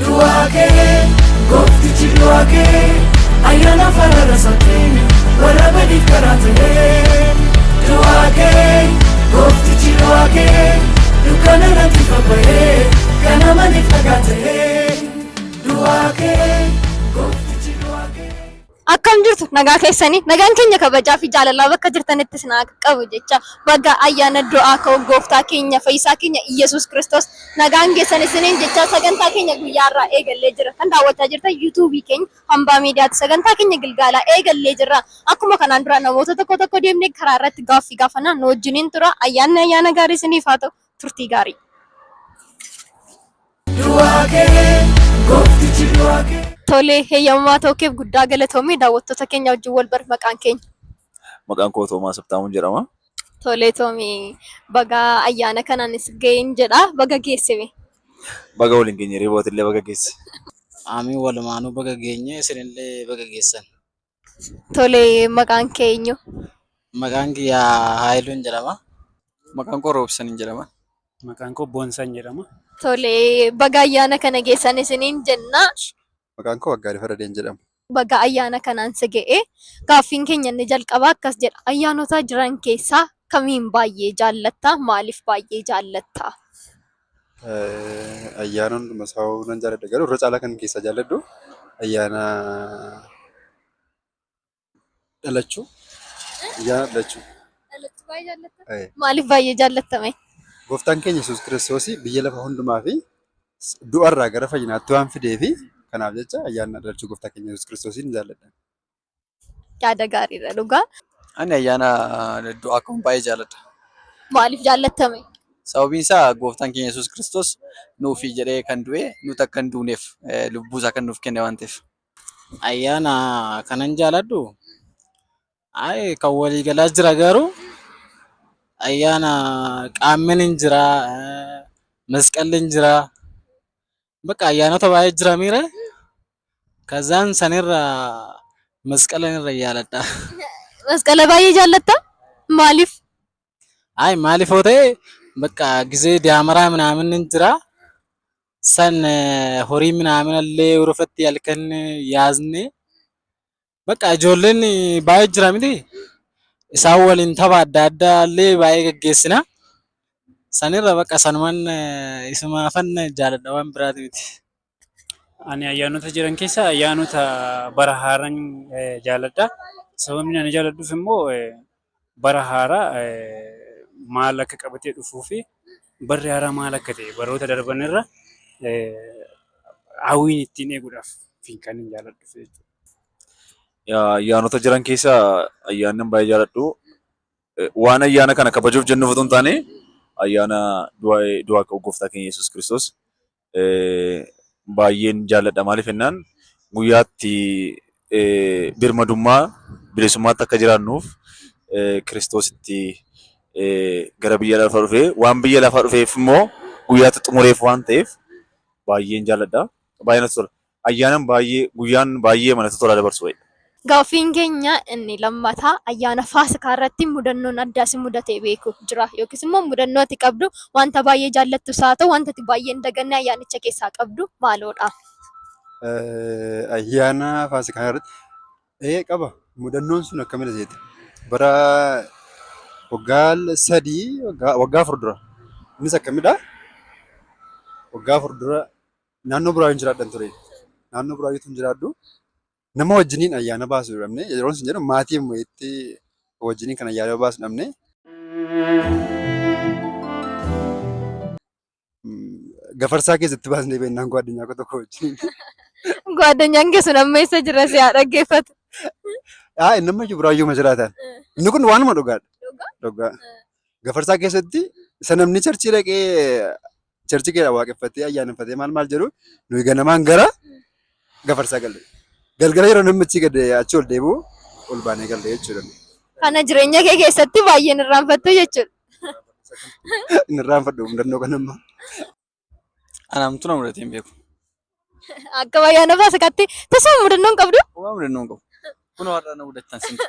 Du'aa kee gooftichi du'aa kee ayyaana farara isaatiin warra badiif karaa ta'ee. Du'aa kee gooftichi du'aa kee dukkana irratti fabba'ee kan amaniif dhagaa ta'ee. Du'aa kee gooftichi du'aa kee. Akkam jirtu nagaa keessanii nagaan keenya kabajaa fi jaalalaa bakka jirtanitti isin haa qabu jecha baga ayyaana du'aa ka'uu gooftaa keenya fayyisaa keenya Iyyasuus Kiristoos nagaan geessan isiniin jecha sagantaa keenya guyyaa irraa eegallee jira kan daawwachaa jirtan yuutuubii keenya hambaa miidiyaatti sagantaa keenya gilgaalaa eegallee jirra akkuma kanaan dura namoota tokko tokko deemnee karaa irratti gaaffii gaafannaa nu wajjiniin tura ayyaanni ayyaana gaarii isiniif haa ta'u turtii gaarii. Du'aa kee gooftichi du'aa kee. Tole heeyyamamaa ta'uu keef guddaa galatoomi daawwattoota keenya wajjin wal bar maqaan keenya. Maqaan koo Toomaas Habtaamuun jedhama. Tole Toomi baga ayyaana kanaanis ga'een jedha baga geessime. Baga waliin geenye reebootillee baga geesse. Aamiin walumaanuu baga geenye isinillee baga geessan. Tole maqaan kee eenyu? Maqaan kiyya Haayiluun jedhama. Maqaan koo Roobsan jedhama. Maqaan koo Boonsan jedhama. Tole baga ayyaana kana geessan isiniin jenna. Maqaan koo Waggaarii Faradeen jedhama. Baga ayyaana kanaan si ga'e. Gaaffiin keenya inni jalqabaa akkas jedha. Ayyaanota jiran keessaa kamiin baay'ee jaallatta? Maaliif baay'ee jaallatta? Ayyaana hunduma isaa nan jaalladha garuu irra caalaa kan keessaa jaalladhu ayyaana dhalachuu. Ayyaana dhalachuu. Dhalachuu baay'ee jaallatta? Eh. Maaliif baay'ee jaallattame? Gooftaan keenya Yesuus Kiristoos biyya lafa hundumaa fi du'arraa gara fayyinaatti waan fidee fi kanaaf jecha ayyaana dhalachuu gooftaa keenya Yesuus Kiristoosiin jaalladha. Yaada gaariidha dhugaa. Ani ayyaana du'aa ka'uun baay'ee jaalladha. Maaliif jaallattame? Sababiin isaa gooftaan keenya Yesuus Kiristoos nuufi jedhee kan du'e nuti akka hin duuneef lubbuu isaa kan nuuf kenne waan ta'eef. Ayyaana kanan jaaladhu ay kan waliigalaa jira garuu ayyaana qaammeen hin jira masqalli hin jira bakka ayyaanota baay'ee jira miire kazaan sanirra masqala irra jaaladha. Masqala baay'ee jaallatta? Maaliif? Ay maaliif yoo ta'e bakka gizee daamaraa minaamin hin jira san horii minaamin illee urufatti halkan yaasne bakka ijoolleen baay'ee jira miti isaan waliin tapha adda addaa illee baay'ee gaggeessina. Sanirra bakka sanuman isumaafan jaaladha waan biraati miti. Ani ayyaanota jiran keessaa ayyaanota bara haaraan jaaladha. Sababni ani jaaladhuuf immoo bara haaraa maal akka qabatee dhufuu fi barri haaraa maal akka ta'e baroota darban irra hawwiin ittiin eeguudhaaf kan hin jaaladhuuf jechuudha. Ayyaanota jiran keessaa ayyaanni baay'ee jaaladhu waan ayyaana kana kabajuuf jennuuf otoo hin taane ayyaana du'aa ka'uu gooftaa keenya Yesuus Kiristoos baay'een jaalladha. Maaliif jennaan guyyaatti birmadummaa bilisummaatti akka jiraannuuf Kiristoositti gara biyya lafaa dhufee waan biyya lafaa dhufeef immoo guyyaatti xumureef waan ta'eef baay'een jaalladha. Baay'ee natti tola. Ayyaanan baay'ee guyyaan baay'ee manatti tolaa dabarsu wayidha. Gaaffiin keenya inni lammataa ayyaana Faasikaa irratti mudannoon addaa si mudatee beeku jira yookiis immoo mudannoo ati qabdu wanta baay'ee jaallattus haa ta'u wanta ati baay'ee hin daganne ayyaanicha keessaa qabdu maaloodha? Ayyaana Faasikaa irratti ee qaba. Mudannoon sun akkamidha seete? Bara waggaa 3 waggaa 4 dura. Innis akkamidha? Waggaa 4 dura naannoo Buraayyuun jiraadhan ture. Naannoo Buraayyuutu jiraadhu. Nama wajjiniin ayyaana baasu dhabne yeroon sin jedhu maatii wayiitti wajjiniin kan ayyaana baasu dhabne. Gafarsaa keessatti baasnee beennaan gwaaddanyaa koo tokko wajjiniin. Gwaadanyaan kee sun amma eessa jira si haa dhaggeeffatu. Haa inni amma iyyuu Buraayyuuma jiraatan. Inni kun waanuma dhugaadha. Dhugaa. Gafarsaa keessatti isa namni charchii dhaqee Charchi keedha waaqeffatee ayyaaneffatee maal maal jedhu nuyi ganamaan gara gafarsaa galle. Galgala yeroo namni achii gad achi ol deebi'u ol baanee galle jechuudha. Kana jireenya kee keessatti baay'een irraanfattu jechuudha. Hin irraanfadhu mudannoo kana amma. Anaamtu na mudatee hin beeku. Akka ayyaana Faasikaatti tasuma mudannoo hin qabdu? Homaa mudannoo hin qabu. Kunoo har'a na mudattan sintu.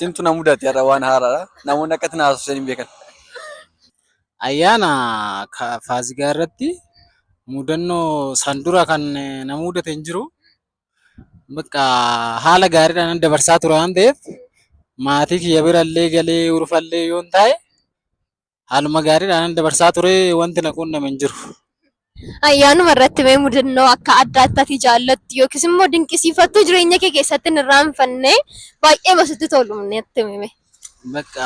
Sintu na mudate har'a waan haaraadha. Namoonni akkatti na haasofsan hin beekan. Ayyaana Faasikaa irratti Mudannoo san dura kan na mudate hin jiru. Bakka haala gaariidhaan dabarsaa ture waan ta'eef maatii kiyya birallee galee urfallee yoon taa'e haaluma gaariidhaan dabarsaa ture wanti na quunname hin jiru. Ayyaanuma irratti mee mudannoo akka addaatti ati jaallattu yookiis immoo dinqisiifattu jireenya kee keessatti hin irraanfanne baay'ee sitti tolu natti himi. Bakka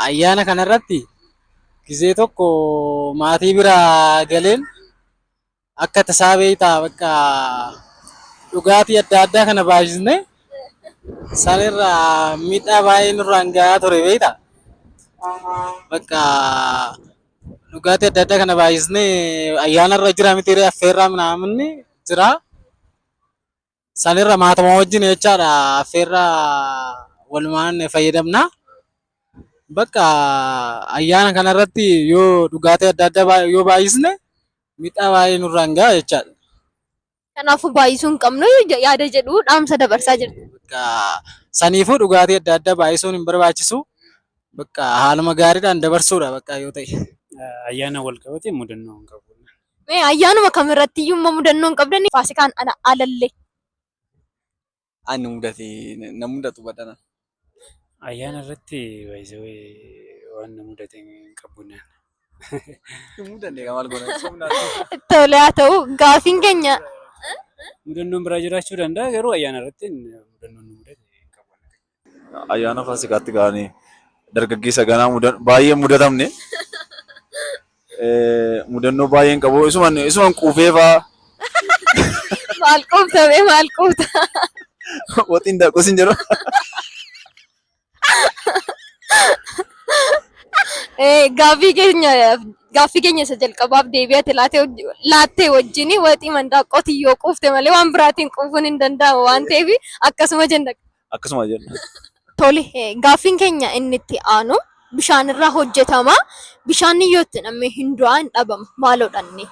ayyaana kanarratti gizee tokko maatii bira galeen akka tasaa beektaa bakka dhugaatii adda addaa kana baay'isne sanirraa miidhaa baay'ee nurraan gahaa ture beektaa. Bakka dhugaatii adda addaa kana baay'isne ayyaanarra jira miti affeerraa minaaminni jira. Sanirra maatuma wajjin jechaadha affeerraa walumaan fayyadamna. Bakka ayyaana kanarratti yoo dhugaatii adda addaa yoo baay'isne miidhaa baay'ee nurraan gaha jechaadha. Kanaafuu baay'isuu hin qabnu yaada jedhu dhaamsa dabarsaa jirti. Bakka saniifuu dhugaatii adda addaa baay'isuun hin barbaachisu. Bakka haaluma gaariidhaan dabarsuudha bakka yoo ta'e. Ayyaana wal qabatee mudannoo hin qabu. Mee ayyaanuma kamirratti iyyuu immoo mudannoo hin qabdanii Faasikaan ala alallee. Ani mudate na mudatu badana. Ayyaana irratti baay'isee waan na mudate hin qabu. Hin mudanne maal goona? Tole haa ta'u gaafiin keenya Mudannoon biraa jiraachuu danda'a garuu ayyaana irratti mudannoon nu mudate hin qabu. Ayyaana Faasikaatti ga'anii dargaggeessa ganaa baay'ee mudatamne. Mudannoo baay'ee hin qabu. Isuman quufee fa'aa maal quuftame maal quufta? Waxiin daakuu sin jedhu. Gaaffii keenya isa jalqabaaf deebii ati laattee wajjin waxii mandaa qotiyyoo quufte malee waan biraatiin quufuun hin danda'amu waan ta'eef akkasuma jenna. Akkasuma jenna. Tole, gaaffiin keenya inni itti aanu bishaan irraa hojjetama. Bishaan yoo itti nam'e hin du'aa hin dhabama. Maaloodha inni?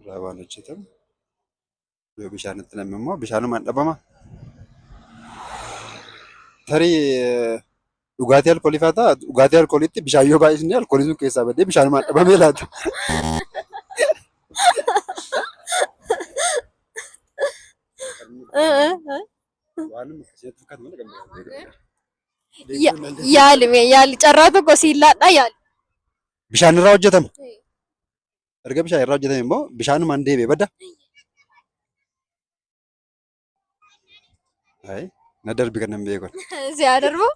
Irraa waan hojjetamu yoo bishaan itti nam'e immoo bishaanumaan dhabama. Tarii dhugaatii alkoolii fa'aa ta'a. Dhugaatii alkooliitti bishaan yoo baay'isne alkooliin sun keessaa badee bishaanumaan dhabamee laata? Waanuma akkasii natti fakkaata malee kan biraa hin beeku. Yaali mee yaali, carraa tokko siin laadhaa, yaali. Bishaan irraa hojjetama. Erga bishaan irraa hojjetame immoo bishaanumaan deebi'ee bada. Ayi na darbi kan nan beeku. Si haa darbu.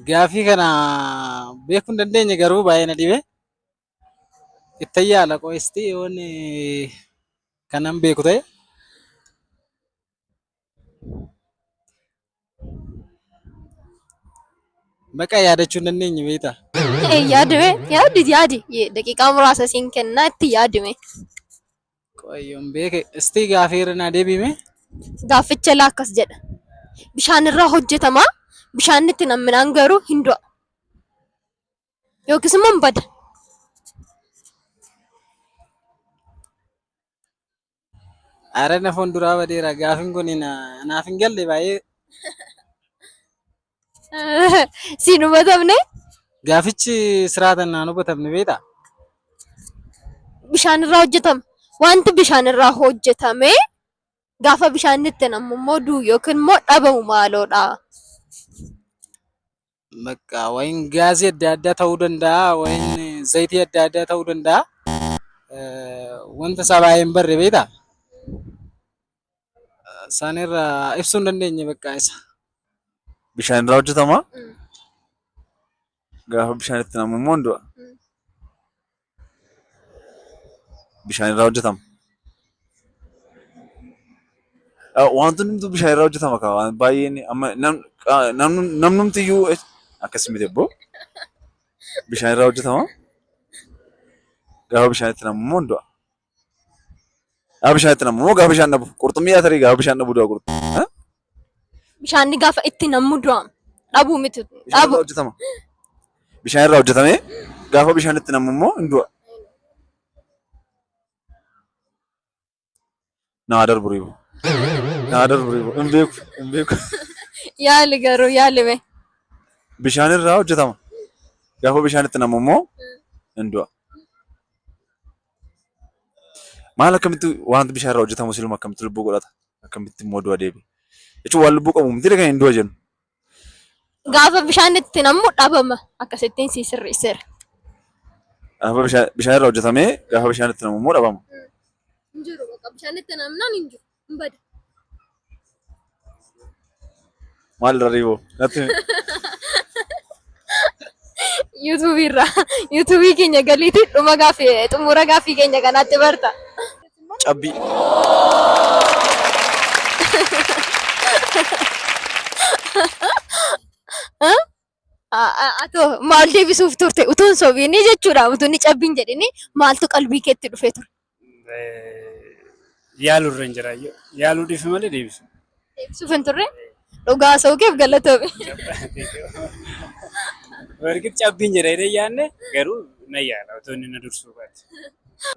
Gaaffii kana beekuu hin dandeenye garuu baay'ee na dhibe. Itti yaala qo'istii yoon kanan beeku ta'e. Maqaa yaadachuu hin dandeenye beektaa? Yaadime yaadi yaadi, daqiiqaa muraasa siin kennaa, itti yaadime. Qoyyoon beeke istii gaafii irra naa deebiime. Gaafficha laa akkas jedha. Bishaan irraa hojjetama. Bishaan itti namminaan garuu hin du'a. Yookiis immoo hin bada. Aara na fuulduraa badeera gaafiin kun naaf hin galle baay'ee. Siin hubatamne? Gaafichi siraataan naan hubatamne beektaa? Bishaan irraa hojjetama. Wanti bishaan irraa hojjetame gaafa bishaan itti nammu immoo du'u yookiin immoo dhabamu maaloodha? Bakka wayin gaazii adda addaa ta'uu danda'a, wayin zayitii adda addaa ta'uu danda'a. Wanta isaa baay'ee hin barre beektaa? Isaan irraa ibsuu hin dandeenye bakka isa. Bishaan irraa hojjetama. Gaafa bishaan itti nammu immoo hin du'a. Bishaan irraa hojjetama. Wanti hundumtuu bishaan irraa hojjetama kaa waan baay'een amma namnumti iyyuu akkas miti ebboo. Bishaan irraa hojjetama. Gaafa bishaan itti nammu immoo hin du'a. Gaafa bishaan itti nammu immoo gaafa bishaan dhabu. Qurxummii yaa tarii gaafa bishaan dhabu du'a qurxummii. Bishaanni gaafa itti nammu du'a. Dhabuu miti. Bishaan Dhabu. irraa hojjetama. Bishaan irraa hojjetamee gaafa bishaan itti nammu immoo hin du'a. Naa darbu riibu. Naa darbu riibu. Hin beeku. Hin beeku. Yaali garuu yaali mee. Bishaan irraa hojjetama. Gaafa bishaan itti nammu immoo hin du'a. Maal akkamitti wanti bishaan irraa hojjetamu siluma akkamitti lubbuu godhata? Akkamitti immoo du'a deebi'a? Jechuun waan lubbuu qabu miti kan hin du'a jennu. Gaafa bishaan itti nammu dhabama. Akkasittiin sii sirreesseera. Gaafa bishaan irraa hojjetamee gaafa bishaan itti namu immoo dhabama. Hin jiru bakka bishaan itti namnaan hin jiru. Hin bada. Maal irra riiboo? Natti himi. Yuutuubii irraa. Yuutuubii keenya galiitii dhuma gaaffii xumura gaaffii keenya kanaatti barta. Cabbii. Atoo maal deebisuuf turte utuun sobiinii jechuudha utuun inni cabbiin jedhini maaltu qalbii keetti dhufee ture? Yaaluu irra hin jiraayyuu. Yaaluu dhiife malee deebisu. Deebisuuf hin turre? Dhugaa haasa'uu keef galatoomi. Warqi cabbiin jedha jedhee yaadne garuu na yaala otoo inni na dursuu baate.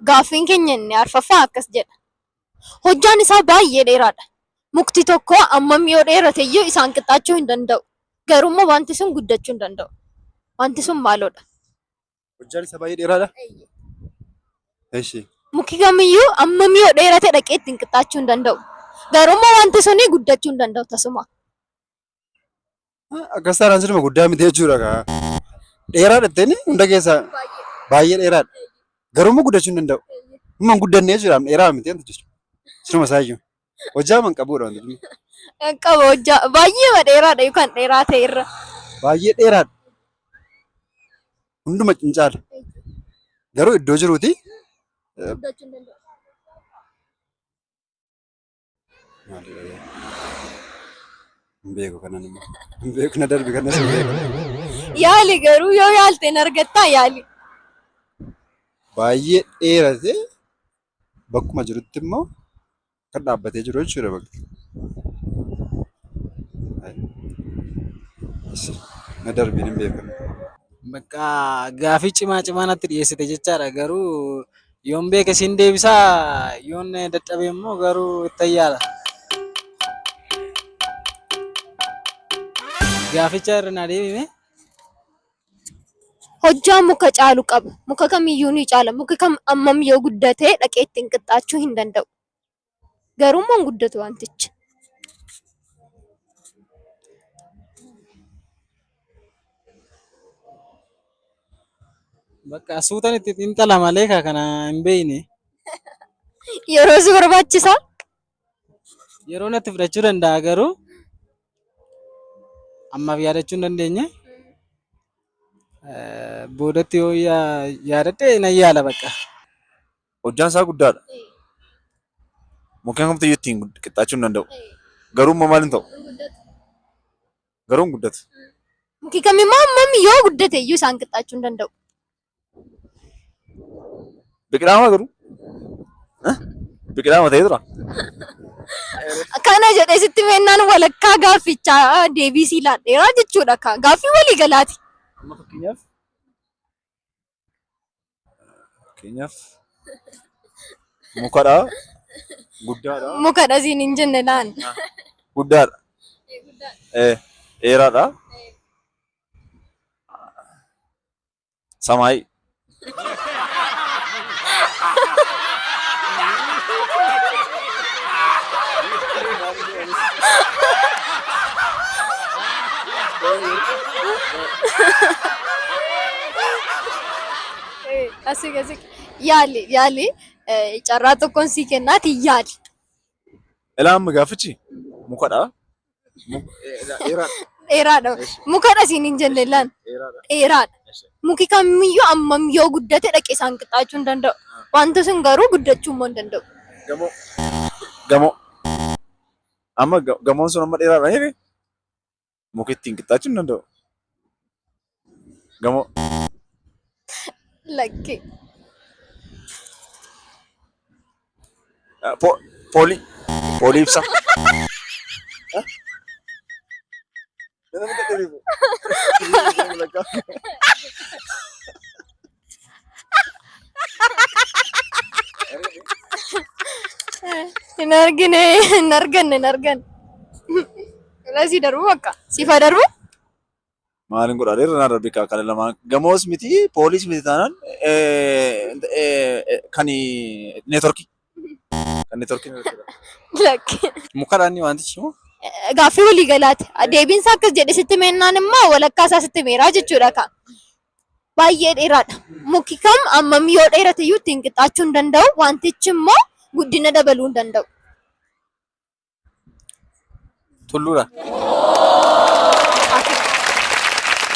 Gaaffiin keenya inni arfaffaa akkas jedha. Hojjaan isaa baay'ee dheeraadha. Mukti tokko ammam yoo dheerate iyyuu isaan qixxaachuu hin danda'u. Garuu immoo wanti sun guddachuu hin danda'u. Wanti sun maaloodha? Hojjaan isaa baay'ee dheeraadha. Eshi. Muki kamiyyuu ammam yoo dheerate dhaqee ittiin qixxaachuu hin danda'u. Garuu immoo wanti suni guddachuu hin danda'u tasuma. Akkas taanaan siluma guddaa miti jechuudha kaa. Dheeraadha jettee hunda keessaa baay'ee dheeraadha. Garuu immoo guddachuu hin danda'u. Dhuma hin guddanne jechuudha dheeraa miti wanti jechuudha. Siluma isaayyuu. Hojjaa man qabuudha wanti kun. Qaba hojjaa baay'ee dheeraadha yookaan dheeraa ta'e irra. Baay'ee dheeraadha. Hunduma hin caala. Garuu iddoo jiruuti Guddachuu hin danda'u. Hin beeku kanan immoo. Hin beeku na darbi kanas hin beeku. Yaali garuu yoo yaalte hin argattaa yaali. Baay'ee dheerate bakkuma jirutti immoo kan dhaabbatee jiru jechuudha bakka. Na darbi hin beeku. Bakka gaafii cimaa cimaa natti dhiyeessite jechaadha garuu Yoon beeke siin deebisa yoon dadhabe immoo garuu ittan yaala. Gaaficha irra naa deebime. Hojjaa muka caalu qaba. Muka kamiyyuu ni caala. Muki kam ammam yoo guddate dhaqee ittiin qixxaachuu hin danda'u. Garuu immoo hin guddatu wantichi. Bakka suutan itti xiinxala malee kaa kana hin beekne. Yeroo si barbaachisaa? Yeroo natti fudhachuu danda'a garuu ammaaf yaadachuu hin dandeenye. Boodatti yoo yaadadhe nan yaala bakka. Hojjaan isaa guddaadha. Mukkeen kamtu iyyuu ittiin qixxaachuu hin danda'u. Garuu immoo maal hin ta'u? Garuu hin guddatu. Muki kamimmoo hammam yoo guddate iyyuu isaan qixxaachuu hin danda'u. Biqilaama garuu. Biqilaama ta'ee tura. Kana jedhee sitti meennaan walakkaa gaaffichaa deebii sii laadheeraa jechuudha. Gaaffii walii galaati. Amma fakkeenyaaf Fakkeenyaaf mukadha. Guddaadha. Mukadha siin hin jenne laan. Guddaadha. Eh, Dheeraadha. Samaayii. Asii gasi yaali yaali carraa tokkoon sii kennaati yaali. Ilaa amma gaafichi mukadha. Dheeraadha. Dheeraadha. Mukadha siin hin jenne laan. Dheeraadha. Muki kamiyyuu ammam yoo guddate dhaqee isaan qixxaachuu hin danda'u. Wanti sun garuu guddachuu immoo hin danda'u. Gamoo. Gamoo. Amma gamoon sun amma dheeraadha jedhe muki ittiin qixxaachuu hin danda'u. Gamoo. Lakki. Poolii. Poolii ibsaa. Hin argine, hin arganne, hin arganne. Lasii darbu bakka. Siif haa darbu? Maalin godhaa irra naa darbe kana lamaan gamoos miti poolis miti taanaan kan neetworkii. Kan neetworkiin irratti. Lakki. Mukadha inni wantichi moo? Gaaffii walii galaati. Deebiin isaa akkas jedhe sitti meennaan immoo walakkaa isaa sitti meeraa jechuudha ka. Baay'ee dheeraadha. Muki kam ammam yoo dheerate iyyuu ittiin qixxaachuu hin danda'u. Wantichi immoo guddina dabaluu hin danda'u. Tulluudha.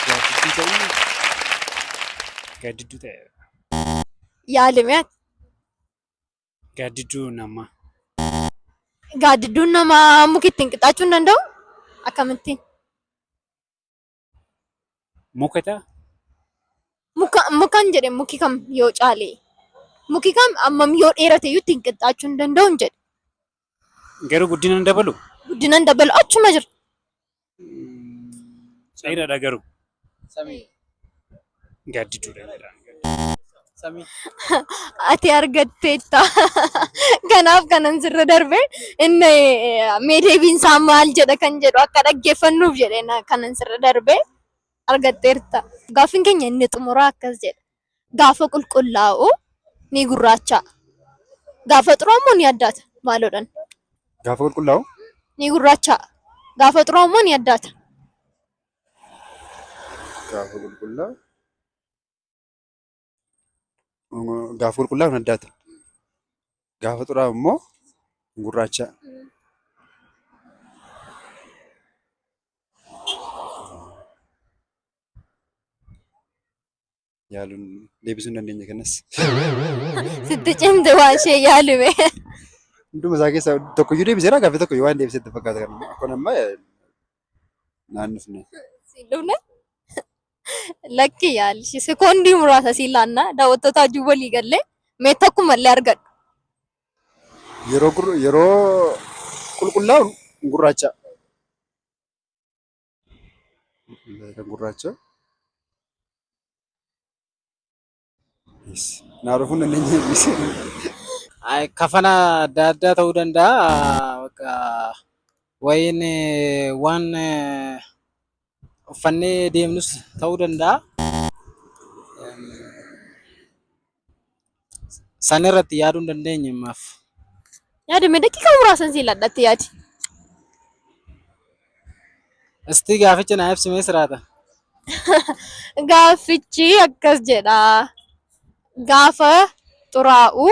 Gaaddidduu ta'uu gaaddidduu ta'e. Yaalime ati. Gaaddidduu namaa. Gaaddidduun namaa muki ittiin qixxaachuu hin danda'u? Akkamittiin? Muka ta'a. Muka mukan jedhe muki kam yoo caale. Muki kam ammam yoo dheerate iyyuu ittiin qixxaachuu hin danda'u hin jedhe. Garuu guddina hin dabalu. Guddina hin dabalu achuma jira. Dheeraadha garuu. Samii. Gaaddidduudha jedha. Samii. Ati argatteetta. Kanaaf kanan sirra darbe inni mee deebiin isaa maal jedha kan jedhu akka dhaggeeffannuuf jedhe kanan sirra darbe argatteerta. Gaaffiin keenya inni xumuraa akkas jedha. Gaafa qulqullaa'u ni gurraacha'a. Gaafa xuraa'u immoo ni addaata. Maaloodhaan? Gaafa qulqullaa'u Ni gurraacha'a. Gaafa xuraa'u immoo ni addaata. Gaafa qulqullaa'u gaafa qulqullaa'u ni addaata. Gaafa xuraa'u immoo gurraacha'a. Yaaluun deebisuu hin dandeenye kanas. Sitti cimte waan ishee yaalime. Hunduma isaa keessaa tokkoyyuu deebiseera gaaffii tokkoyyuu waan deebisee itti fakkaata kan kun amma naan dhufne. Siin dhufne? Lakki yaali. Sekoondii muraasa siin laanna daawwattoota wajjin walii gallee mee tokkuma illee argadhu. Yeroo yeroo qulqullaa'u gurraacha. Kan gurraacha. Yes. Naa dhufuu hin dandeenye. Ay, Kafana adda addaa ta'uu danda'a. Bakka wayiin waan uffannee deemnus ta'uu danda'a. San irratti yaaduu hin dandeenye ammaaf. Yaadame daqiiqaa muraasan siin ladhatti yaadi. Istii gaaficha naa ibsimee siraata. Gaaffichi akkas jedha. Gaafa xuraa'u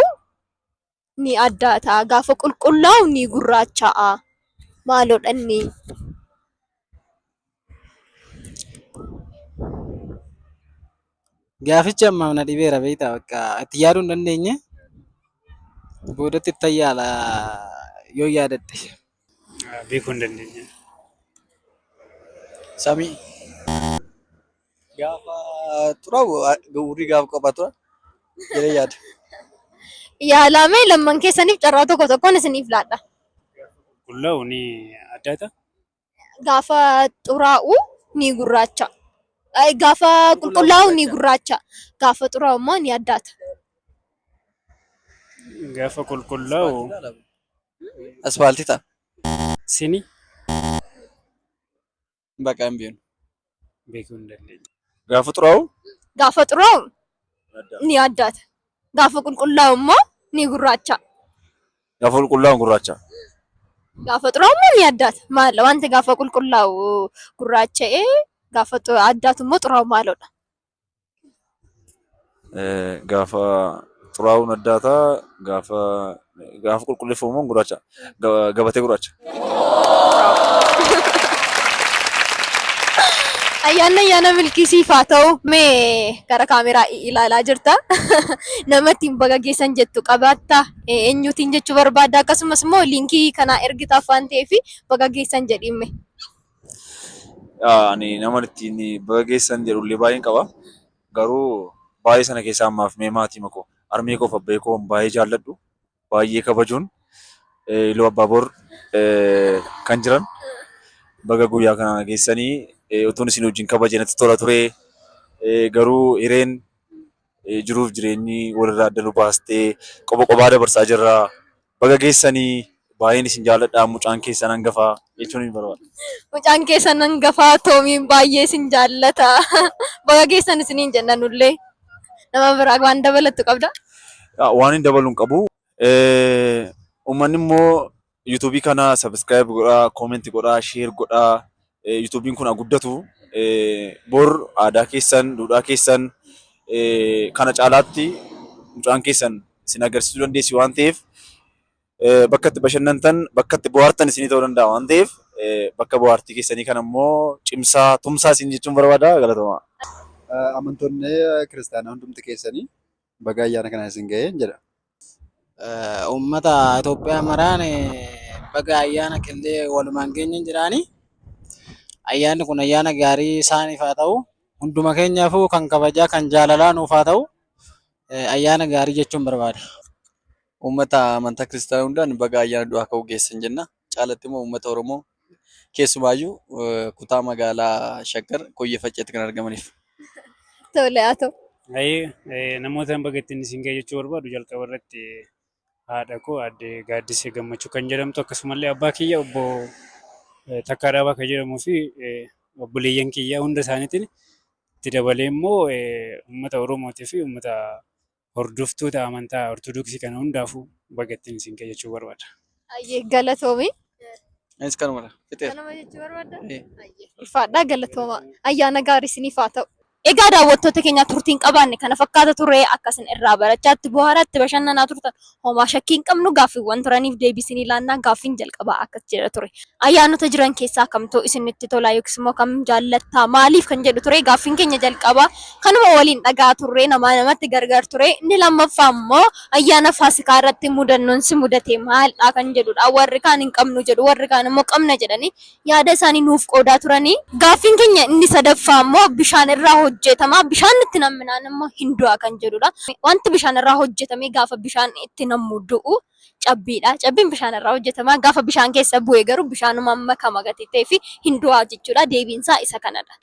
ni addaata. Gaafa qulqullaa'u ni gurraacha'a. Maaloodha inni? Gaafichi ammaaf na dhibeera beektaa bakka itti yaaduu hin dandeenye. Boodatti ittan yaala yoo yaadadhe. Beekuu hin dandeenye. Samii. Gaafa xuraa'u urrii gaafa qophaa tura jedhee yaada. Yaalamee lamman keessaniif carraa tokko tokkoon isiniif laadha. Qulqullaa'u ni addaata. Gaafa xuraa'u ni gurraacha. Ay, Gaafa qulqullaa'u ni gurraacha. Gaafa xuraa'u immoo ni addaata. Gaafa qulqullaa'u Aspaaltii ta'a. Sini Bakka hin beeknu. Beekuu hin dandeenye. Gaafa xuraa'u Gaafa xuraa'u ni addaata. Gaafa qulqullaa'u immoo ni gurraacha. Gaafa qulqullaa'u gurraacha. Gaafa xuraa'u immoo ni addaata. Maal wanti gaafa qulqullaa'u gurraacha'ee gaafa addaatu immoo xuraa'u maaloodha? Gaafa xuraa'uun addaata gaafa gaafa qulqulleeffamu immoo gurraacha. Gabatee gurraacha. Ayyaanni ayyaana milkii siif haa ta'u. Mee gara kaameraa ilaalaa jirta. Nama ittiin baga geessan jettu qabaatta. Eenyuutiin jechuu barbaadda? Akkasumas immoo liinkii kanaa ergitaaf waan ta'eef baga geessan jedhiin mee. Ani nama ittiin baga geessan jedhullee baay'een qaba. Garuu baay'ee sana keessaa ammaaf mee maatii koo harmee koo fi abbee koo baay'ee jaalladhu. Baay'ee kabajuun Iluu Abbaaboor kan jiran baga guyyaa kana geessanii utuun isin wajjin kabajee natti tola ture. Garuu hireen jiruuf jireenyi walirraa adda nu baastee qoba qobaa dabarsaa jirra. Baga geessanii baay'een isin jaalladha mucaan keessan hangafaa jechuun hin barbaada. Mucaan keessan hangafaa Toomiin baay'ee isin jaallata. Baga geessan isiniin jenna nullee. Nama biraa waan dabalattu qabda? Waan hin dabalu hin qabu. Uummanni immoo yuutuubii kana subscribe godhaa, comment godhaa, share godhaa. Yuutuubiin kun haa guddatu. Bor aadaa keessan, duudhaa keessan kana caalaatti mucaan keessan isin agarsiisuu dandeessi waan ta'eef bakka itti bashannantan, bakka itti bohaartan isinii ta'uu danda'a waan ta'eef bakka bohaartii keessanii kana immoo cimsaa, tumsaa isin jechuun barbaada. Galatoomaa. Amantoonni kiristaanaa hundumti keessanii baga ayyaana kanaan isin ga'een jedha. Uummata Itoophiyaa maraan baga ayyaana qillee walumaan geenye jedhaani. Ayyaanni kun ayyaana gaarii isaaniif haa ta'u. Hunduma keenyaafuu kan kabajaa kan jaalalaa nuuf haa ta'u. Ayyaana gaarii jechuun barbaada. Uummata amantaa kiristaanaa hundaan baga ayyaana du'aa ka'uu geessan jenna. Caalatti immoo uummata Oromoo keessumaayyuu kutaa magaalaa Shaggar Koyyee Facceetti kan argamaniif. Tole haa ta'u. Ayee namoota baga ittiin isin ga'e jechuu barbaadu jalqaba irratti haadha koo aadde Gaaddisee Gammachuu kan jedhamtu akkasumallee abbaa kiyya obbo Takkaa Dhaabaa kan jedhamuu fi obboleeyyan kiyya hunda isaaniitiin itti dabalee immoo uummata Oromootii fi uummata hordoftoota amantaa Ortodoksii kana hundaafuu baga ittiin isin ga'e jechuu barbaada. Ayyee galatoomi. Anis kanumadha. Fixeera. Kanuma jechuu barbaadda? Ee. Ayyee. Ulfaadhaa galatooma. Ayyaana gaarii isiniif haa ta'u. Egaa daawwattoota keenya turtiin qabaanne kana fakkaata ture akkasin irraa barachaatti bohaaraatti bashannanaa turtan homaa shakkii hin qabnu gaaffiiwwan turaniif deebii isinii laannaa gaaffiin jalqabaa akkas jedha ture. Ayyaanota jiran keessaa kamtu isinitti tola yookiis immoo kam jaallattaa maaliif kan jedhu ture gaaffiin keenya jalqabaa kanuma waliin dhagaa turre namaa namatti gargar ture inni lammaffaa immoo ayyaana faasikaa irratti mudannoon si mudate maaldha kan jedhudha warri kaan hin qabnu jedhu warri kaan immoo qabna jedhanii yaada isaanii nuuf qoodaa turanii. Gaaffiin keenya inni sadaffaa immoo bishaan irraa hojjetama. Bishaan itti namminaan immoo hin du'a kan jedhudha. Wanti bishaan irraa hojjetamee gaafa bishaan itti nammu du'u cabbiidha. Cabbiin bishaan irraa hojjetama. Gaafa bishaan keessa bu'e garuu bishaanuma makama gatii ta'ee fi hin du'a jechuudha. Deebiin isaa isa kanadha.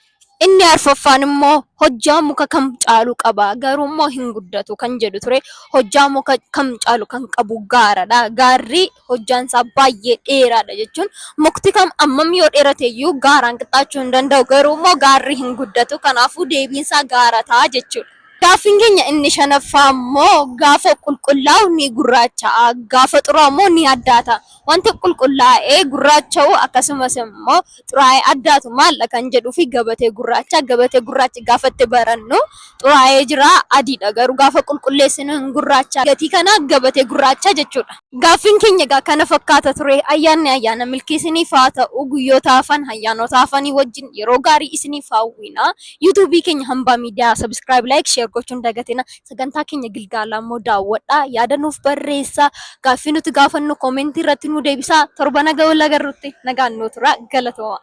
Inni arfaffaan immoo hojjaa muka kam caalu qaba garuu immoo hin guddatu kan jedhu ture. Hojjaa muka kam caalu kan qabu gaaradha. Gaarri hojjaan isaa baay'ee dheeraadha jechuun mukti kam ammam yoo dheerate iyyuu gaaraan qixxaachuu hin danda'u garuu immoo gaarri hin guddatu. Kanaafuu deebiin isaa gaara ta'a jechuudha. Gaaffiin keenya inni shanaffaa immoo gaafa qulqullaa'u ni gurraacha'a, gaafa xuraa'u immoo ni addaata. Wanti qulqullaa'ee gurraacha'u akkasumas immoo xuraa'ee addaatu maaldha kan jedhuu fi gabatee gurraacha. Gabatee gurraachi gaafa itti barannu xuraa'ee jira adiidha garuu gaafa qulqulleessinu hin gurraacha. Gatii kana gabatee gurraacha jechuudha. Gaaffiin keenya egaa kana fakkaata ture. Ayyaanni ayyaana milkii isiniif haa ta'u. Guyyoota hafan ayyaanota hafanii wajjin yeroo gaarii isiniif hawwina. YouTube keenya Hambaa Miidiyaa subscribe, like, share gochuun dagatina. Sagantaa keenya gilgaalaa immoo daawwadhaa. Yaada nuuf barreessaa. Gaaffii nuti gaafannu koomentii irratti nu deebisaa. Torba nagaa wal agarrutti nagaan nu tura. Galatooma.